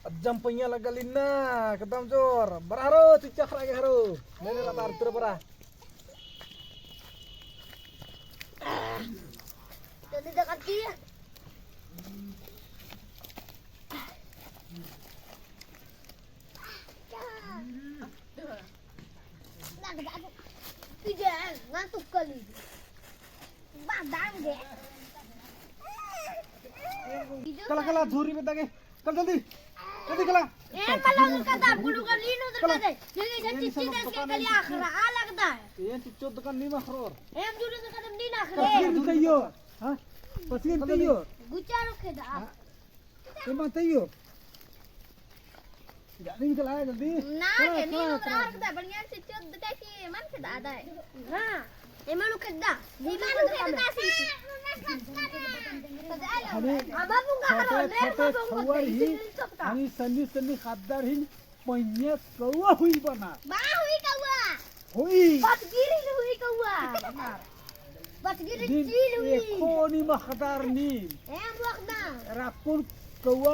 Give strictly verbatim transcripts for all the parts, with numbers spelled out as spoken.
अज्जम पइयाँ लगल इन्ना, एकदम जोर। बरा हरो, चिच्चा खरा गे हरो। ले, ले, रतार, तुरा बरा। जल्दी देखा की। कला, कला, झोरी में दागे। कल जल्दी, जल्दी कला। ए, मला कदा, बुलु का लीन उधर कदा। ये, ये चिच्ची दस के कलिया अखरा, आ लगदा है। ये चिच्चो दुकान नी मखरोर। ए, हम जुलूस कदम नी नखरे। पसीर तइयो, हाँ? पसीर तइयो। गुच्चा रखे दा। हाँ। एमा तइयो। जानी निकल आया जल्दी। ना, हाँ, के नी हाँ, उतरा हाँ। रखदा, बढ़िया से चोद दे के मन के दादा है। हाँ, एमा लोग खेदा। एमा लोग खेदा सी। हमें अब आप उनका छोटे, करो, ले छोटे बाबू उनका छुआ कहीं ही, से नहीं चोपता। हमें सन्नी, सन्नी खादर ही, पइयाँ कौआ हुई बना। बा हुई कौआ। हुई। बतगिरी हुई कौआ। बतगिरी दिन चील हुई। एको नी मखदार नीम। ए, हम मखदार। राकुन कौआ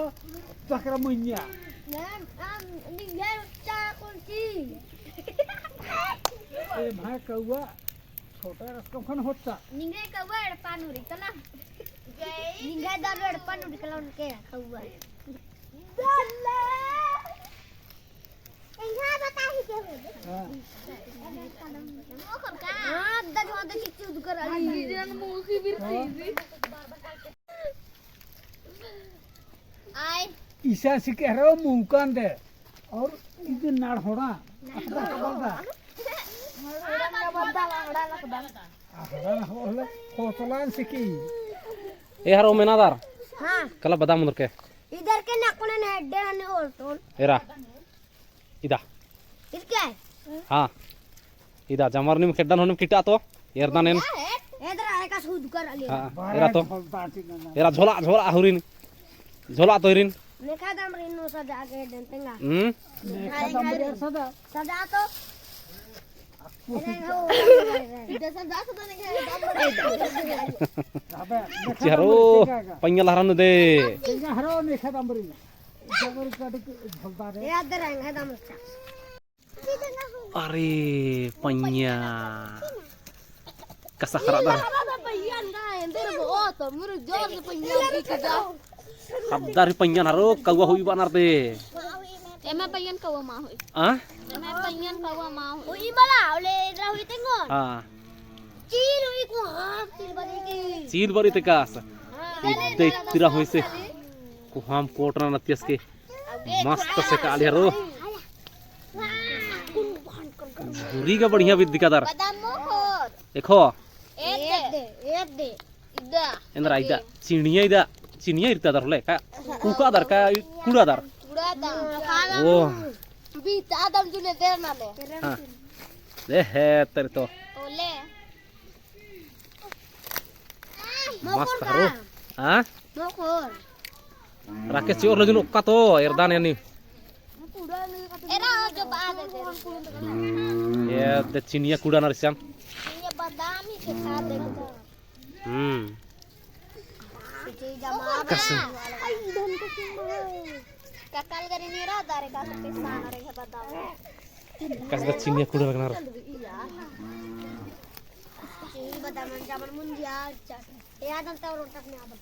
चकरा मइयाँ। ए, हम निंगे चाकुन चील। ए, भाई कौआ छोटा रकम खन होता। निंगे कौआ एड़पा नूरी कला। निंगे दर एड़पा नूरी कला उनके कौआ। दल्ला। हाँ। आय। ईसा सिके हरो मुकान दे। और इदे नाड़ होड़ा। अखड़ा होड़ा। अखड़ा होड़ा, होतलान सिकी। ए हरो मेनादार। हाँ। कला बदाम उधर के। इधर के ना कोने ना हेड्डे हने ओल तोल। एरा। इदा। इरके? हाँ। इदा, जमरनिम खेड्डन होनिम किटा तो, एरदन एन। एदरा एका सूद कर अली। हाँ, एरा तो। एरा झोला, झोला हुरिन। झोला तो इरिन। नेखा दम रिन नो सजा के दन तेंगा। हम्म? नेखा दम रिन सजा। सजा तो। इदा सजा, सजा नेखा दम रिन। अबे, नेखा दम रिन तेंगा। पइयाँ लहरन दे। तेंगा हरो नेखा दम रिन। जबर कट झोलता रे। ए, अदर रंग है दमचा। अरे, पइयाँ। कसा खरा दर। पइयाँ ना, एन्देर बहुत, मुरु जोर से पइयाँ दिख जा। खद्दर ही पइयाँ हरो, कौआ हुई बनर दे। एमा पइयाँ कौआ मा हुई। आ? एमा पइयाँ कौआ मा हुई। हुई बला, ओले एदरा हुई तेंगोन। हाँ। चील हुई कुहाम, चील बरी की। चील बरी ते कास। हाँ। इद्दे इत्तिरा हुई से। कुहाम कोटना नतियस के। मस्त से काली हरो। झुरी का बढ़िया बिद्दी का दर। बदाम मोहर। देखो। एदे, एदे। इदा। एन्दरा इदा। चिड़िया इदा। चिड़िया इरता दर होले का। कुका दर का कुड़ा दर। कुड़ा दर। ओ। बीता दम जुले देर ना ले। हाँ। दे हे तेरे तो। ओले। मस्त हरो। हाँ? राकेश चिओर लजुन ओक्का तो एरदान यानी। एरा जो बाद है। हम्म, ये दे चिनिया कुड़ा नरसियान। ये बादाम ही के खा दे। हम्म। कस। ककल गरी नीरा दारे का किसान रे बादाम। कस द चिनिया कुड़ा लगनर। चिनी बादाम जामन मुंजिया। याद अंता रोटक में आबत।